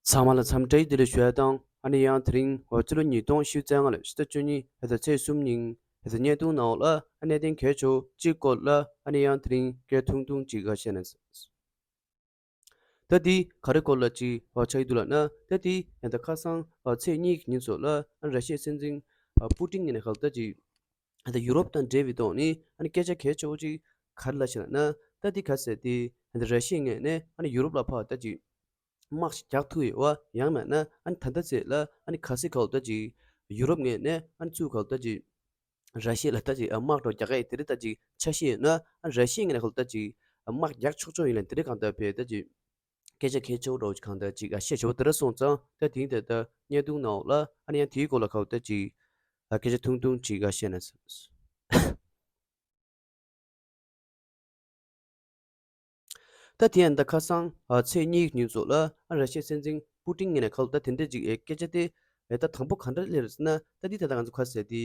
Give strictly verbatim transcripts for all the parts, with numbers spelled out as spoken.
ཚང་མ་ལ་འཚམས་འདྲིའི་བདེ་ལེགས་ཞུ་ཡ་དང་། ཨ་ནི་ཡང་དེ་རིང་འོ་ཕྱི་ལོ་ཉིས་སྟོང་ཉི་ཤུ་རྩ་ལྔ་ལོའི་ཕྱི་ཟླ་བཅུ་གཉིས་ཕྱི་ཟླ་ཚེས་གསུམ་ཉིན་ཕྱི་ཟླ་བརྙན་ཐུང་ནང་ལ་ཨ་གནད་དོན་གལ་ཆེ་བོ་གཅིག་སྐོར་ལ་ཨ་ནི་ཡང་དེ་རིང་སྐད་ཆ་ཐུང་ཐུང་ཅིག་ཨ་བཤད་ན། ད་དེ་ག་རེ་སྐོར་ལ་ཅིག་ཨ་ཆགས་ཀྱི་འདུག་ལབ་ན། ད་དེ་ཡང་ད་ཁ་སང་ཨ་ཚེས་གཉིས་ཀྱི་ཉིན་ཚོ་ལ་ཨ་ར་ཤི་ཡའི་སྲིད་འཛིན་ཨ་པུ་ཏིན་ངོས་ནས་ག་ལ་ད་ཅིག་ཨ་ད་ཡུ་རོབ་དང་འབྲེལ་བའི་ཐོག་ནས་ཨ་ནི་སྐད་ཆ་གལ་ཆེ་བོ་ཅིག་ག་རེ་ལབ་ཤག་ལབ་ན། ད་དེ་ག་ཟེར་དེ་ཨ་ད་ར་ཤི་ཡའི་ངོས་ནས་ཨ་ནི་ཡུ་རོབ་ལ་ཕར་ད་ཅིག་དམག་ཞིག་རྒྱག་ཐུབ་ཡོད་པ། ཡང་མིན་ན་ཨ་ནི་ད་ལྟ་ཚེ་ལ་ཨ་ནི་གལ་སྲིད་ག་ལ་ད་ཅིག་ཡུ་རོབ་ངོས་ནས་ཨ་ནི་ཚུར་ག་ལ་ད་ཅིག་ར་ཤི་ཡ་ལ་ད་ཅིག་དམག་འགྲོ་རྒྱག་གི་དེ་རིང་ད་ཅིག་འཆར་གཞི་ཡོད་ན། ཨ་ནི་ར་ཤི་ཡའི་ངོས་ནས་ག་ལ་ད་ཅིག་དམག་རྒྱག་ཆོག་ཆོག་ཡིན་ལབ་དེ་རིང་གང་ལྟར་བས་ད་ཅིག་སྐད་ཆ་གལ་ཆེ་བོ་འདྲ་བོ་ཅིག་གང་ལྟར་ཅིག་ཨ་བཤད་ཆོག་པ་དེ་འདྲ་སོང་ཙང་། ད་དེང་དེ་ད་བརྙན་ཐུང་ནང་ལ་ཨ་ནི་ཡང་དེའི་སྐོར་ལ་ག་ལ་ད་ཅིག་ཨ་སྐད་ཆ་ཐུང་ཐུང་ཅིག་ཨ་བཤད་ན། ད་དེ་ཡང་ད་ཁ་སང་ཨ་ཚེས་གཉིས་ཀྱི་ཉིན་ཚོ་ལ་ཨ་ར་ཤི་ཡའི་སྲིད་འཛིན་པུ་ཏིན་ངོས་ནས་ག་ལ་ད་དེ་འདྲ་ཅིག་ཨེ་སྐད་ཆ་དེ་ཨེ་ད་དང་པོ་ག་འདྲ་སླེབས་རེད་ཟེར་ན། ད་འདི་ད་ལྟ་ང་ཚོ་ག་ཟེར་དེ་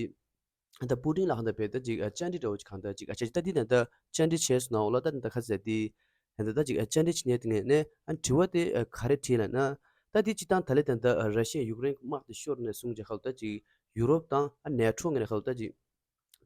ད་པུ་ཏིན་ལ་གང་ལྟར་བས་ད་ཅིག་ཨ་བཅར་འདྲི་འདྲ་བོ་ཅིག་གང་ལྟར་ཅིག་ཨ་བྱས། ད་འདི་ད་ལྟ་བཅར་འདྲི་བྱས་སོང་ནའང་ལ། ད་ད་ག་ཟེར་དེ་ད་ད་ཅིག་ཨ་བཅར་འདྲི་བྱེད་མཁན་དེ་ངོས་ནས་ཨ་དྲི་བ་དེ་ཨ་ག་རེ་དྲིས་ལབ་ན། ད་འདི་སྤྱིར་བཏང་ད་ལས་ད་ལྟ་ཨ་ར་ཤི་ཡས་ཡུཀ་རེན་དམག་དེ་ཤོར་ནས་བཟུང་བྱས་ག་ལ་ད་ཅིག་ཡུ་རོབ་དང་ཨ་ནེ་ཊོ་ངོས་ནས་ག་ལ་ད་ཅིག་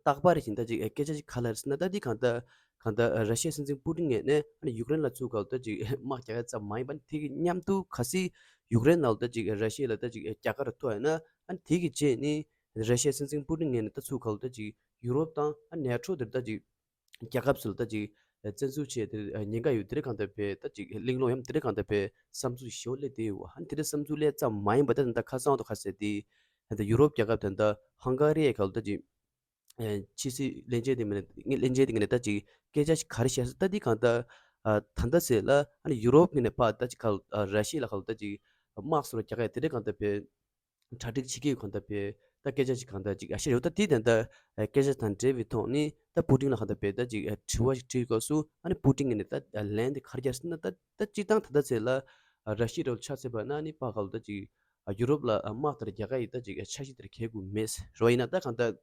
རྟག་པར་བཞིན་ད་ཅིག་ཨེ་སྐད་ཆ་ཅིག་ག་ལ་རེད་ཟེར་ན། ད་འདི་གང་ལྟར་གང་ལྟར་ཨ་ར་ཤི་ཡའི་སྲིད་འཛིན་པུ་ཏིན་ངོས་ནས་ཨ་ནི་ཡུཀ་རེན་ལ་ཚུར་ག་ལ་ད་ཅིག་དམག་རྒྱག་ཡ་ཙམ་མ་ཡིན་པ། དེ་གི་མཉམ་དུ་གལ་སྲིད་ཡུཀ་རེན་ནང་ལ་ད་ཅིག་ཨེ་ར་ཤི་ཡ་ལ་ད་ཅིག་ཨེ་རྒྱལ་ཁ་རེ་ཐོབ་ཡོད་ན། ཨ་ནི་དེ་གི་རྗེས་ནི་ར་ཤི་ཡའི་སྲིད་འཛིན་པུ་ཏིན་ངོས་ནས་ད་ཚུར་ག་ལ་ད་ཅིག་ཡུ་རོབ་དང་ཨ་ནེ་ཊོ་དེར་ད་ཅིག་རྒྱལ་ཁབ་ཚོ་ལ་ད་ཅིག་ཨེ་བཙན་འཛུལ་བྱས་དེར་ཨེ་ཉེན་ཁ་ཡོད། དེ་རིང་གང་ལྟར་བས་ད་ཅིག་གླེང་སློང་ཡང་དེ་རིང་གང་ལྟར་བས་བསམ་ཚུལ་ཞེ་པོ་སླེབས་བསྡད་ཡོད། ཨ་ནི་དེ་འདྲ་བསམ་ཚུལ་སླེབས་ཙམ་མ་ཡིན་པ། ད་ད་ལྟ་ཁ་སང་དུ་ག་ཟེར་དེ་ད་ཡུ་རོབ་རྒྱལ་ཁབ་དེ་ད་ཧང་ག་རི་ཡའི་ག་ལ་ད་ཅིག་ཨེ་ཕྱི་སྲིད་བློན་ཆེན་དེ་མིན་ན་བློན་ཆེན་དེ་ངོས་ནས་ད་ཅིག་སྐད་ཆ་ཞིག་ག་རེ་བཤད་ཟེར། ད་འདི་གང་ལྟར་ཨ་ད་ལྟ་ཟེར་ལ་ཨ་ནི་ཡུ་རོབ་ངོས་ནས་ཕར་ད་ཅིག་ག་ལ་ཨ་ར་ཤི་ཡ་ལ་ག་ལ་ད་ཅིག་དམག་སོགས་རྒྱག་ཡ་དེ་འདྲ་གང་ལྟར་བས་གྲ་སྒྲིག་བྱེད་ཀྱི་ཡོད། གང་ལྟར་བས་ད་སྐད་ཆ་ཞིག་གང་ལྟར་ཅིག་ཨ་བཤད་ཡོད། ད་དེ་ད་ལྟ་ཨ་སྐད་ཆ་དང་འབྲེལ་བའི་ཐོག་ནས་ད་པུ་ཏིན་ལ་གང་ལྟར་བས་ད་ཅིག་ཨ་དྲི་བ་ཞིག་དྲིས་སྐབས་སུ་ཨ་ནི་པུ་ཏིན་ངོས་ནས་ད་ཨ་ལན་དེ་ག་རེ་བརྒྱབ་ཟེར་ན། ད་ད་སྤྱིར་བཏང་ད་ལྟ་ཟེར་ལ་ཨ་ར་ཤི་ཡ་འདྲ་བོ་ཆ་མཚོན་པ་ན་ཨ་ནི་ཕར་ག་ལ་ད་ཅིག་ཨ་ཡུ་རོབ་ལ་ཨ་དམག་དེར་རྒྱག་ག་ཡི་ད་ཅིག་ཨ་འཆར་གཞི་དེར་འཁེལ་དགོས་མེད་རོ། ཡིན་ན་ད་གང་ལྟར་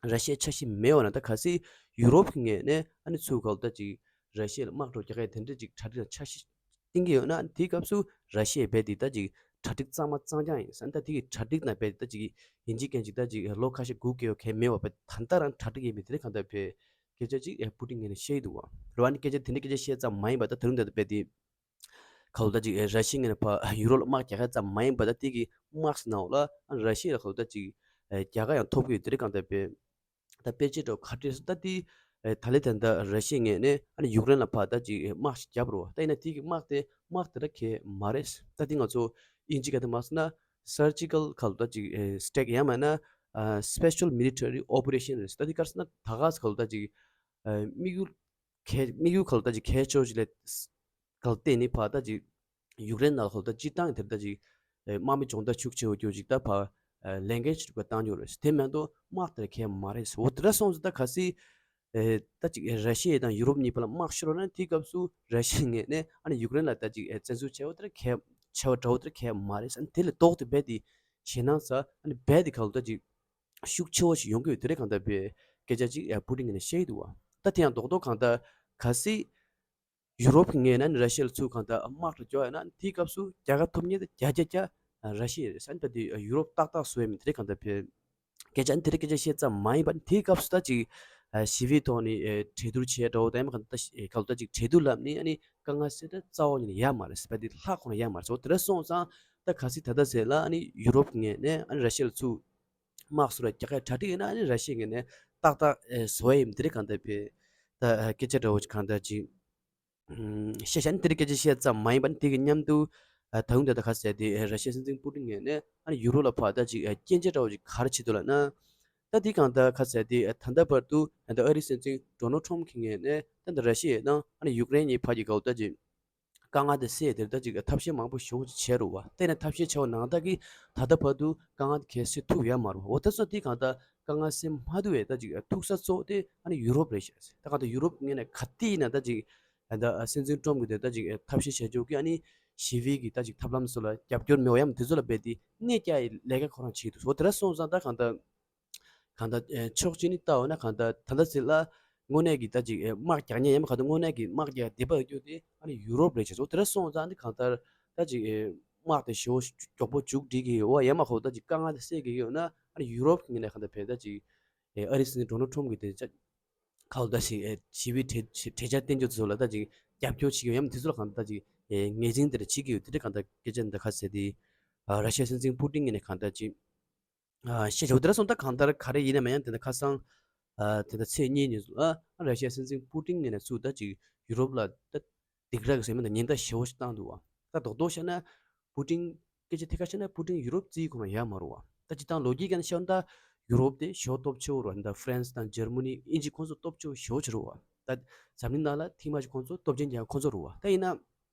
ར་ཤི་ཡའི་འཆར་གཞི་མེད་པ་ན། ད་གལ་སྲིད་ཡུ་རོབ་ཀྱི་ངོས་ནས་ཨ་ནི་ཚུར་ག་ལ་ད་ཅིག་ར་ཤི་ཡ་ལ་དམག་འགྲོ་རྒྱག་ཡ་དེ་འདྲ་ཅིག་གྲ་སྒྲིག་དང་འཆར་གཞི་བཏིང་གི་ཡོད་ན། ཨ་ནི་དེའི་སྐབས་སུ་ར་ཤི་ཡས་རྦད་དེ་ད་ཅིག་གྲ་སྒྲིག་གཙང་མ་གཙང་རྐྱང་ཡིན་ཟེར། ཨ་ནི་ད་དེ་གི་གྲ་སྒྲིག་ནང་རྦད་དེ་ད་ཅིག་ཡིན་གཅིག་མིན་གཅིག་ད་ཅིག་ལོ་ཁ་ཤས་སྒུག་གི་ཡོད་གལ་མེད་པ། རྦད་ད་ལྟ་རང་གྲ་སྒྲིག་ཡིན་པའི་དེ་འདྲ་གང་ལྟར་བས་སྐད་ཆ་ཅིག་ཨེ་པུ་ཏིན་ངོས་ནས་བཤད་ཀྱི་འདུག་བ་རེད་བ། ཨ་ནི་སྐད་ཆ་དེ་འདྲ་སྐད་ཆ་བཤད་ཙམ་མ་ཡིན་པ། ད་ད་རུང་ད་ལྟ་རྦད་དེ་ག་ལ་ད་ཅིག་ཨེ་ར་ཤི་ཡ་ངོས་ནས་ཕར་ཡུ་རོབ་ལ་དམག་རྒྱག་ཡ་ཙམ་མ་ཡིན་པ། ད་དེ་གི་དམག་ཟེར་ནའང་ལ་ཨ་ར་ཤི་ཡ་ལ་ག་ལ་ད་ཅིག་ཨེ་རྒྱལ་ཁ་ཡང་ཐོབ་ཀྱི་ཡོད། དེ་འདྲ་གང་ལྟར་བས་ད་དཔེ་ཆ་འདྲ་བོ་ག་རེ་རེད་ཟེར། ད་དེ་ཨེ་ད་ལས་ད་ལྟ་ར་ཤི་ཡའི་ངོས་ནས་ཨ་ནི་ཡུཀ་རེན་ལ་ཕར་ད་ཅིག་ཨེ་དམག་ཞིག་བརྒྱབ་རོ། ད་ཡིན་ན་དེ་གི་དམག་དེ་དམག་དེ་འདྲ་གང་ཡང་མ་རེད། ད་དེ་ང་ཚོ་དབྱིན་ཇི་སྐད་དུ་མ་སོང་ན་surgical་ག་ལ་ད་ཅིག་ཨེ་strike་ཡང་མིན་ན་ཨ་special military operation་རེད། ད་དེ་ག་རེ་ཟེར་ན་ད་ག་ཟེར་ག་ལ་ད་ཅིག་ཨེ་དམིགས་ཡུལ་གལ་དམིགས་ཡུལ་ག་ལ་ད་ཅིག་གལ་ཆེ་བོ་ཞིག་ལ་ག་ལ་བརྟེན་ནས་ཕར་ད་ཅིག་ཡུཀ་རེན་ནང་ལ་ག་ལ་ད་སྤྱིར་བཏང་གི་དེར་ད་ཅིག་ཨེ་དམག་མི་སྦྱོང་བརྡར་ཤུགས་ཆེ་བོ་རྒྱུ་ཅིག་ད་ཕར་ཨེ་ལས་འགན་ཞིག་སྒྲུབ་པར་བཏང་རྒྱུ་རེད། དེ་མ་གཏོགས་དམག་དེར་གལ་མ་རེད་ཟེར། འོ་དེ་འདྲ་སོང་ཙང་ད་གལ་སྲིད་ཨེ་ད་ཅིག་ཨེ་ར་ཤི་ཡ་དང་ཡུ་རོབ་གཉིས་བར་ལ་དམག་ཤོར་བ་ན་དེའི་སྐབས་སུ་ར་ཤི་ཡའི་ངོས་ནས་ཨ་ནི་ཡུཀ་རེན་ལ་ད་ཅིག་ཨེ་བཙན་འཛུལ་བྱས་པ་དེར་གལ་བྱས་པ་འདྲ་བོ་དེར་གལ་མ་རེད་ཟེར། ཨ་ནི་དེ་ལས་ལྡོག་སྟེ་རྦད་དེ་ཞེད་སྣང་ཟ། ཨ་ནི་རྦད་དེ་ག་ལ་ད་ཅིག་ཤུགས་ཆེ་བོ་ཞིག་ཡོང་གི་ཡོད། དེ་འདྲ་གང་ལྟར་བས་སྐད་ཆ་ཅིག་ཨེ་པུ་ཏིན་ངོས་ནས་བཤད་ཀྱི་འདུག་བ། ད་དེ་ཡང་རྡོག་རྡོག་གང་ལྟར་གལ་སྲིད་ཡུ་རོབ་ཀྱི་ངོས་ནས་ར་ཤི་ཡ་ལ་ཚུར་གང་ལྟར་དམག་རུ་འཇོག་ཡ་ན། དེའི་སྐབས་སུ་རྒྱལ་ཁ་ཐོབ་མཁན་དེ་བརྒྱ་ཆ་བརྒྱ་ར་ཤི་ཡ་རེད་ཟེར། ཨ་ནི་ད་དེ་ཡུ་རོབ་ཏག་ཏག་བཟོ་ཡ་མིན། དེ་འདྲ་གང་ལྟར་བས་སྐད་ཆ་ཨ་ནི་དེ་འདྲ་སྐད་ཆ་བཤད་ཙམ་མ་ཡིན་པ། དེའི་སྐབས་སུ་ད་ཅིག་ཨ་ཞི་བའི་ཐོག་ནས་ཨེ་གྲོས་བསྡུར་བྱས་འདྲ་བོ་དང་། ཡང་མིན་གང་ལྟར་ཨེ་ག་ལ་ད་ཅིག་གྲོས་བསྡུར་ལབ་ནས་ཨ་ནི་དཀའ་ངལ་སེལ་ད་རྩ་བ་ཉིད་ནས་ཡོད་མ་རེད་ཟེར། རྦད་དེ་ལྷག་ཁོ་ན་ཡོད་མ་རེད་ཟེར། འོ་དེ་འདྲ་སོང་ཙང་ད་གལ་སྲིད་ད་ལྟ་ཟེར་ལ་ཨ་ནི་ཡུ་རོབ་ཀྱི་ངོས་ནས་ཨ་ནི་ར་ཤི་ཡ་ལ་ཚུར་དམག་སོགས་ར་རྒྱག་ཡ་གྲ་སྒྲིག་ཡོད་ན། ཨ་ནི་ར་ཤི་ཡའི་ངོས་ནས་ཏག་ཏག་ཨེ་བཟོ་ཡ་ཡིན། དེ་འདྲ་གང་ལྟར་བས་ད་ཨ་སྐད་ཆ་འདྲ་བོ་ཅིག་གང་ལྟར་ཅིག་ཨུམ་བཤད་བཤད་ནས་དེ་འདྲ་སྐད་ཆ་བཤད་ཙམ་མ་ཡིན་པ། ཨ་ནི་དེ་གི་མཉམ་དུ་ཨ་ད་དུང་ད་ལྟ་ག་ཟེར་དེ་ཨེ་ར་ཤི་ཡའི་སྲིད་འཛིན་པུ་ཏིན་ངོས་ནས་ཨ་ནི་ཡུ་རོབ་ལ་ཕར་ད་ཅིག་ཨེ་སྐྱོན་བརྗོད་འདྲ་བོ་ཅིག་ག་རེ་བྱེད་འདུག་ལབ་ན། ད་དེ་གང་ལྟར་ག་ཟེར་དེ་ཨེ་ད་ལྟ་བར་དུ་ད་ལྟ་ཨ་རིའི་སྲིད་འཛིན་ཌོ་ནལ་ཊམ་གྱི་ངོས་ནས་ད་ལྟ་ར་ཤི་ཡ་དང་ཨ་ནི་ཡུཀ་རེན་གཉིས་བར་གྱི་ག་ལ་ད་ཅིག་དཀའ་ངལ་དེ་སེལ་དེར་ད་ཅིག་ཐབས་ཤེས་མང་པོ་ཞེ་པོ་ཅིག་བྱས་རེད་བ། དེ་ནས་ཐབས་ཤེས་བྱས་པ་ནང་ལྟར་གྱི་ད་ལྟ་བར་དུ་དཀའ་ངལ་དེ་གས་སེལ་ཐུབ་ཡོད་མ་རེད་བ། འོ་ད་སོ་དེ་གང་ལྟར་དཀའ་ངལ་སེལ་མ་ཐུབ་པའི་ད་ཅིག་ཐུག་ས་གཙོ་བོ་དེ་ཨ་ནི་ཡུ་རོབ་རེད་ཤག་ཟེར། ད་གང་ལྟར་ཡུ་རོབ་ངོས་ནས་ག་དུས་ཡིན་ན་ད་ཅིག་ད་སྲིད་འཛིན་ཊམ་གྱི་དེ་ད་ཅིག་ཐབས་ཤེས་བྱ་རྒྱུ་གི་ཨ་ནི་ཞི་བའི་གི་ད་ཅིག་ཐབས་ལམ་ཚོ་ལ་རྒྱབ་སྐྱོར་མེད་པ་ཡང་དེ་ཚོ་ལ་རྦད་དེ་གནོད་སྐྱེལ་ཡའི་ལས་ཀ་ཁོ་རང་བྱེད་འདུག་འོ་དེ་འདྲ་སོང་ཙང་ད་གང་ལྟར་གང་ལྟར་ཨེ་ཕྱོགས་གཅིག་ནས་བལྟ་འོ་ན་གང་ལྟར་ད་ལྟ་ཟེར་ལ་དངོས་གནས་ཀྱི་ད་ཅིག་ཨེ་དམག་རྒྱག་མཁན་ཡང་མིན་གང་ལྟར་དངོས་གནས་ཀྱི་དམག་རྒྱག་འདོད་པ་ཡོད་རྒྱུ་དེ་ཨ་ནི་ཡུ་རོབ་རེད་ཤག་འོ་དེ་འདྲ་སོང་ཙང་ནི་གང་ལྟར་ད་ཅིག་ཨེ་ དམག་དེ་ཞེ་པོ་མགྱོགས་པོ་མཇུག་སྒྲིལ་གྱི་ཡོད་པ་ཡང་མ་གཏོགས་ད་ཅིག་དཀའ་ངལ་དེ་སེལ་གྱི་ཡོད་ན། ཨ་ནི་ཡུ་རོབ་ཀྱི་ངོས་ནས་གང་ལྟར་བས་ད་ཅིག་ཨ་རིའི་སྲིད་འཛིན་ཌོ་ནལ་ཊམ་གྱི་དེ་ཅག་གང་ལྟར་ཞིག་ཨེ་ཞི་བའི་གྲལ་གྲལ་ཆ་བསྟན་རྒྱུ་ཚོ་ལ་ད་ཅིག་རྒྱབ་སྐྱོར་བྱེད་ཀྱི་ཡོད་ཡམ། དེ་ཚོ་ལ་གང་ལྟར་ད་ཅིག་ཨེ་ངོས་འཛིན་དེ་འདྲ་བྱེད་ཀྱི་ཡོད། དེ་འདྲ་གང་ལྟར་སྐད་ཆ་འདི་ཁ་གསལ་དེ་ཨ་ར་ཤི་ཡའི་སྲིད་འཛིན་པུ་ཏིན་ངོས་ནས་གང་ལྟར་ཅིག་ཨ་བཤད་ཆོག་དེ་འདྲ་སོང་ད་གང་ལྟར་ག་རེ་ཡིན་ན་མ་ཡང་དེ་འདྲ་ཁ་སང་ཨ་དེ་འདྲ་ཚེས་གཉིས་ཉིན་ཨ་ར་ཤི་ཡའི་སྲིད་འཛིན་པུ་ཏིན་ངོས་ནས་ཚུར་ད་ཅིག་ཡུ་རོབ་ལ་ད་སྡིགས་ར་གི་ཟེར་མི་ད་ཉེན་བརྡ་ཞེ་པོ་ཞིག་བཏང་འདུག་བ། ད་རྡོག་རྡོག་བཤད་ན་པུ་ཏིན་སྐད་ཆ་ཐད་ཀར་བཤད་ན་པུ་ཏིན་ཡུ་རོབ་རྩིས་ཁོ་ན་ཡག་མ་རུང་བ། ད་སྤྱིར་བཏང་ལོ་རྒྱུས་ཀྱི་ནང་བཤད་ན་ད་ཡུ་རོབ་དེ་ཞེ་པོ་སྟོབས་ཆེ་བོ་རུང་བ། ད་ཧྥ་རན་སི་དང་འཇར་མ་ནི་དབྱིན་ཇི་ཁོང་ཚོ་སྟོབས་ཆེ་བོ་ཞེ་པོ་ཅིག་རུང་བ། ད་འཛམ་གླིང་ནང་ལ་ཐེངས་མ་གཅིག་ཁོང་ཚོ་སྟོབས་ཆེན་རྒྱལ་ཁོང་ཚོ་རུང་བ། ད་ཡིན་ན་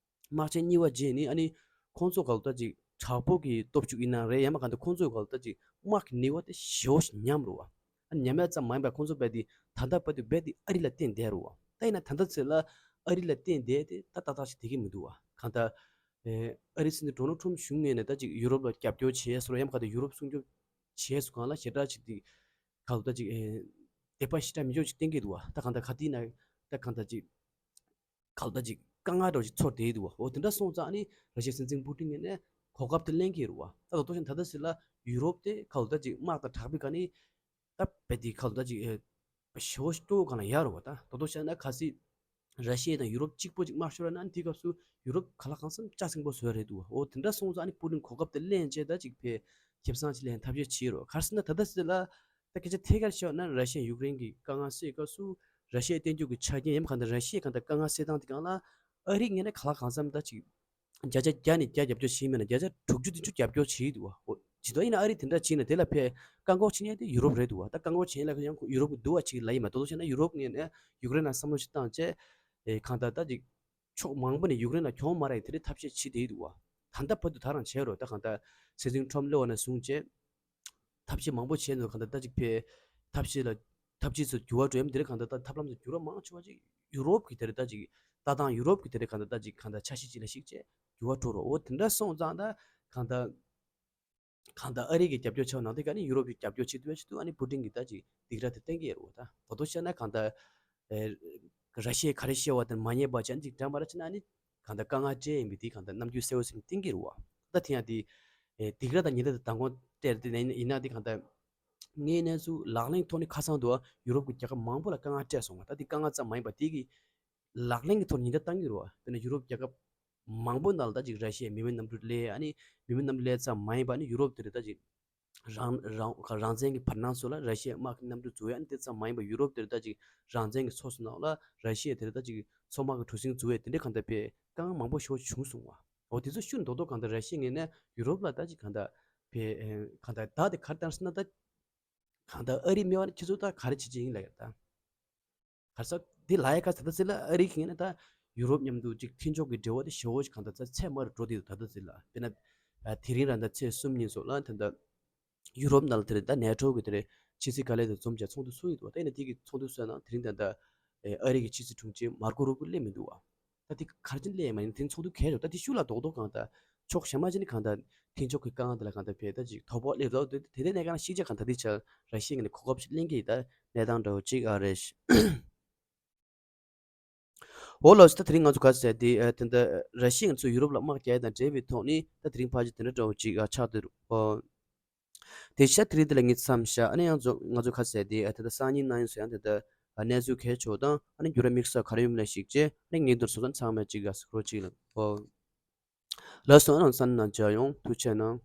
དམག་ཆེན་གཉིས་པ་རྗེས་ནི་ཨ་ནི་ཁོང་ཚོ་ག་ལ་ད་ཅིག་དྲག་པོ་གི་སྟོབས་ཤུགས་ཡིན་ན་རེད། ཡང་མ་གང་ལྟར་ཁོང་ཚོའི་ག་ལ་ད་ཅིག་དམག་གི་ནུས་པ་དེ་ཞེ་པོ་ཞིག་ཉམས་རུང་བ། ཨ་ནི་ཉམས་ཡག་ཙམ་མ་ཡིན་པར་ཁོང་ཚོ་རྦད་དེ་ད་ལྟ་བར་དུ་རྦད་དེ་ཨ་རི་ལ་བརྟེན་བསྡད་རུང་བ། ད་ཡིན་ན་ད་ལྟ་ཚེ་ལ་ཨ་རི་ལ་བརྟེན་བསྡད་དེ་ད་ཏག་ཏག་ཞིག་བསྡད་ཀྱི་མི་འདུག་བ། གང་ལྟར་ཨེ་ཨ་རིའི་སྲིད་འཛིན་ཌོ་ནལ་ཊམ་གཞུང་ངོས་ནས་ད་ཅིག་ཡུ་རོབ་ལ་རྒྱབ་སྐྱོར་བྱས་སོང་། ཡང་མ་གང་ལྟར་ཡུ་རོབ་སྲུང་སྐྱོབ་བྱས་སོང་། གང་ལ་ཞེ་དྲག་ཅིག་དེ་ག་ལ་ད་ཅིག་ཨེ་དད་པ་ཞེ་དྲག་མི་འཇོག་ཅིག་བསྟན་གྱི་འདུག་བ། ད་གང་ལྟར་ག་དུས་ན་ད་གང་ལྟར་ཅིག་ག་ལ་ད་ཅིག་དཀའ་ངལ་འདྲ་བོ་ཅིག་ཚོར་བསྡད་འདུག་བ། འོ་དེ་འདྲ་སོང་ཙང་ཨ་ནི་ར་ཤི་ཡའི་སྲིད་འཛིན་པུ་ཏིན་ངོས་ནས་གོ་སྐབས་དེ་ལེན་གྱི་རེད་བ། ད་ད་དུང་ཞིག་ད་ལྟ་ཟེར་ལ་ཡུ་རོབ་དེ་ག་ལ་ད་ཅིག་དམག་དང་དྲག་པོའི་སྒང་ནས་ད་རྦད་དེ་ག་ལ་ད་ཅིག་ཨེ་ཞེ་པོ་སྤྲོ་བོ་གང་ལ་ཡག་རེད་བ། ད་ད་དུང་ཞིག་ན་གལ་སྲིད་ར་ཤི་ཡ་དང་ཡུ་རོབ་གཅིག་པོ་ཅིག་དམག་ཤོར་ན་དེའི་སྐབས་སུ་ཡུ་རོབ་གང་ལ་གང་འཚམ་ལྕགས་སྲིན་པོ་བཟོས་རེད་འདུག་བ། འོ་དེ་འདྲ་སོང་ཙང་ཨ་ནི་པུ་ཏིན་གོ་སྐབས་དེ་ལེན་བྱས་ད་ཅིག་ཕེ་ཁེ་བཟང་ཅིག་ལེན་ཐབས་ཤེས་བྱེད་རོགས། ག་རེ་ཟེར་ན་ད་ལྟ་ཟེར་ལ་ད་སྐད་ཆ་ཐད་ཀར་བཤད་ན་ར་ཤི་ཡ་ཡུཀ་རེན་གྱི་དཀའ་ངལ་སེལ་སྐབས་སུ་ར་ཤི་ཡས་བསྟན་རྒྱུ་གི་ཆ་རྐྱེན་ཡང་མ་གང་ལྟར་ར་ཤི་ཡས་གང་ལྟར་དཀའ་ངལ་སེལ་སྟངས་དེ་སྒང་ལ་ཨ་རི་ངོས་ནས་གང་ལ་གང་འཚམ་ད་ཅིག་བརྒྱ་ཆ་བརྒྱ་ནས་བརྒྱ་རྒྱབ་སྐྱོར་བྱེད་མིན་ན་བརྒྱ་ཆ་དྲུག་ཅུ་བདུན་ཅུ་རྒྱབ་སྐྱོར་བྱེད་འདུག་བ། འོ་ཇི་ལྟར་ཡིན་ན་ཨ་རི་དེ་འདྲ་བྱེད་ན་དེ་ལ་ཕེ་བཀག་འགོག་བྱེད་མཁན་དེ་ཡུ་རོབ་རེད་འདུག་བ། ད་བཀག་འགོག་བྱེད་མཁན་ལ་ཡང་ཡུ་རོབ་ཀྱི་འདུག་བ་ཅིག་ལ་ཡིན་མ་གཏོགས་བྱས་ན་ཡུ་རོབ་ངོས་ནས་ཡུཀ་རེན་ལ་བསམ་བློ་ཞིག་བཏང་བྱས་ཨེ་གང་ལྟར་ད་ཅིག་ཕྱོགས་མང་པོ་ནས་ཡུཀ་རེན་ལ་གྱོང་མ་རག་ཡག་དེ་འདྲའི་ཐབས་ཤེས་བྱེད་བསྡད་འདུག་བ། ད་ལྟ་བར་དུ་ད་རང་བྱས་རོགས། ད་གང་ལྟར་སྲིད་འཛིན་ཊམ་སླེབས་པ་ནས་བཟུང་བྱས་ཐབས་ཤེས་མང་པོ་བྱས་འདུག་གང་ལྟར་ད་ཅིག་ཕེ་ཐབས་ཤེས་ལ་ཐབས་ཇུས་སུ་འགྱུར་བ་འགྲོ་ཡམ་དེ་རེད། གང་ལྟར་ད་ཐབས་ལམ་སུ་འགྱུར་བ་མང་ཆེ་བ་ཅིག་ཡུ་རོབ་ཀྱི་དེ་རེད། ད་ཅིག་ལྟ་སྟངས་ཡུ་རོབ་ཀྱི་དེ་རེད། གང་ལྟར་ད་ཅིག་གང་ལྟར་འཆར་གཞི་ཅིག་ལ་གཞིགས་བྱས་འགྱུར་བ་འགྲོ་རོགས། འོ་དེ་འདྲ་སོང་ཙང་ད་གང་ལྟར་གང་ལྟར་ཨ་རི་གི་རྒྱབ་སྐྱོར་ཆེ་བ་ནང་དེ་ག་ནི་ཡུ་རོབ་ཀྱི་རྒྱབ་སྐྱོར་ཆེ་དུས་ཆེ་དུས་ཨ་ནི་པུ་ཏིན་གྱིས་ད་ཅིག་སྡིགས་ར་དེ་བསྟན་གྱི་ཡོད་རེད་བ། ད་ད་དུང་བཤད་ན་གང་ལྟར་ཨེ་ར་ཤི་ཡས་ག་རེ་བཤད་པ་དེ་མ་ཉན་པ་བྱས་ན་ཅིག་འདྲ་མ་ར་བྱས་ན་ཨ་ནི་གང་ལྟར་དཀའ་ངལ་སྤྲད་ཡིན་པའི་དེ་གང་ལྟར་རྣམ་འགྱུར་གསལ་བོ་ཞིག་བསྟན་གྱི་རེད་བ། ད་དེ་ཡང་དེ་ཨེ་སྡིགས་ར་དང་ཉེན་བརྡ་དེ་མདང་དགོང་སྤྲད་དེ་ཡིན་ན་དེ་གང་ལྟར་ངའི་གནས་ཚུལ་ལག་ལེན་ཐོག་ནས་ཁ་སང་དུ་ཡུ་རོབ་ཀྱི་རྒྱལ་ཁབ་མང་པོ་ལ་དཀའ་ངལ་སྤྲད་སོང་བ། ད་དེ་དཀའ་ངལ་ཙམ་མ་ཡིན་པ་དེ་གི་ལག་ལེན་གྱི་ཐོག་ཉེན་བརྡ་བཏང་གི་རེད་བ། དཔེར་ན་ཡུ་རོབ་རྒྱལ་ཁབ་མང་པོ་ནང་ལ་ད་ཅིག་ར་ཤི་ཡས་མི་མེད་གནམ་གྲུ་སླེབས། ཨ་ནི་མི་མེད་གནམ་གྲུ་སླེབས་ཙམ་མ་ཡིན་པ་ནི་ཡུ་རོབ་དེ་རེད་ད་ཅིག་རང་རང་རང་བཙན་གྱི་བར་སྣང་སོགས་ལ་ར་ཤི་ཡའི་དམག་གི་གནམ་གྲུ་འཛུལ་ཡ། ཨ་ནི་དེ་ཙམ་མ་ཡིན་པར་ཡུ་རོབ་དེར་ད་ཅིག་རང་བཙན་གྱི་ཕྱོགས་སུ་ནང་ལ་ར་ཤི་ཡ་དེར་ད་ཅིག་མཚོ་དམག་གི་གྲུ་གཟིངས་འཛུལ་ཡ་དེ་འདྲའི་གང་ལྟར་པའི་དཀའ་ངལ་མང་པོ་ཞིག་བྱུང་སོང་བ། འོ་དེ་ཚོ་ཤུགས་རྡོག་རྡོག་གང་ལྟར་ར་ཤི་ཡའི་ངོས་ནས་ཡུ་རོབ་ལ་ད་ཅིག་གང་ལྟར་པའི་གང་ལྟར་བརྡ་དེ་ག་རེ་བཏང་སོང་ན། ད་གང་ལྟར་ཨ་རི་སྨད་བ་ནི་ཁྱེད་ཚོ་ད་ག་རེ་བྱེད་ཀྱི་ཡིན་ལབ་ཡ། ད་ག་རེ་ཟེར་དེ་ལབ་ཡ་ག་ཟེར་ད་ཟེར་ལ་ཨ་རི་གི་ངོས་ནས་ད་ཡུ་རོབ་མཉམ་དུ་ཅིག་མཐུན་ཕྱོགས་ཀྱི་འབྲེལ་བ་དེ་ཞེ་པོ་ཞིག་གང་ལྟར་ཚད་ཚད་མར་འགྲོ་བསྡད་འདུག་ད་ལྟ་ཟེར་ལ། དཔེར་ན་དེ་རིང་རང་ད་ཚེས་གསུམ་ཉིན་སོགས་ལ་ད་ལྟ་ཡུ་རོབ་ནང་ལ་དེ་རེད་ད་ནེ་ཊོ་གི་དེ་རེད་ཕྱི་སྲིད་བཀའ་བློན་དེ་འཛོམས་བྱས་ཚོགས་འདུ་ཚོགས་ཡོད་འདུག་ད་ཡིན་ན་དེ་གི་ཚོགས་འདུ་སོགས་ནང་དེ་རིང་ད་ལྟ་ཨ་རི་གི་ཕྱི་སྲིད་དྲུང་ཆེ་མར་ཀོ་རུ་བྷིའོ་སླེབས་མི་འདུག་བ། ད་དེ་ག་རེ་བྱས་ནས་སླེབས་ཡོད་མ་ཡིན། དེ་ཚོགས་འདུ་གས་རེད། ད་དེ་ཤུགས་ལ་རྡོག་རྡོག་གང་ལྟར་ཕྱོགས་གཞན་པ་ཅིག་ནས་གང་ལྟར་མཐུན་ཕྱོགས་ཀྱི་དཀའ་ངལ་དེ་ལ་གང་ལྟར་བས་ད་ཅིག་དོ་ཕོག་སླེབས་རོགས། དེ་དེ་དེ་གནས་སྟངས་ཤིག་ཅིག་གང་ལྟར་དེ་ཆ་ར་ཤི་ཡའི་ངོས་ནས་གོ་སྐབས་ཤིག་ལེན་གྱི་ཡིན། ད་གནས་སྟངས་འདྲ་བོ་ཅིག་ཨ་རེད། འོ་ལགས་སོ། ད་དེ་རིང་ང་ཚོ་ག་ཟེར་དེ་ཨ་དེ་འདྲ་ར་ཤི་ཡ་ང་ཚོ་ཡུ་རོབ་ལ་དམག་རྒྱག་ཡ་དང་འབྲེལ་བའི་ཐོག་ནས་ད་དེ་རིང་ཕལ་ཆེར་དེ་འདྲ་འདྲ་བོ་ཅིག་ཨ་ཆགས་འདུག་ཨོ། དེ་ཤ་དེ་རིང་འདི་ལ་ངས་མཚམས་བཞག་ཨ་ནི་ཡང་ཚོ་ང་ཚོ་ག་ཟེར་དེ་ཨ་དེ་འདྲ་སང་ཉིན་གནངས་ཉིན་སུ་ཡང་དེ་འདྲ་ཨ་གནས་ཚུལ་གལ་ཆེ་བ་དང་ཨ་ནི་འགྱུར་བ་དམིགས་བསལ་ག་རེ་ཡོད་མེད་ལ་གཞིགས་བྱས་ཨ་ནི་ངས་འདིར་སོ་སོ་ཚང་མས་ཅིག་ཨ་གཟིགས་རོགས་ཅིག་ལ་ཨོ། ལགས་སོ། ཨ་ནི་སང་ཉིན་ནང་མཇལ་ཡོང་། ཐུགས་རྗེ་གནང་།